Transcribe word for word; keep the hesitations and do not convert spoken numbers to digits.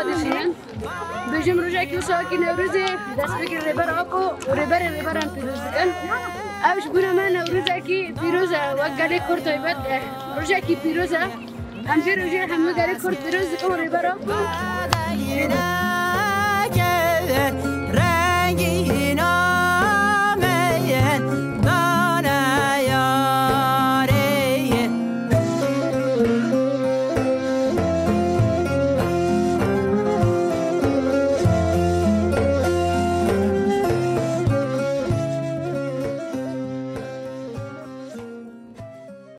Dişînin. Bêjim rojekî wisa wekî Newrozê dest pê kir Rêber Apo û rêberê rêberan pîroz dikin. Ev ji bûna me Newrozekî pîroz e, wek gelê Kurd taybet e. Rojekî pîroz e. Em vê rojê hemû gelê Kurd pîroz dikin û Rêber Apo.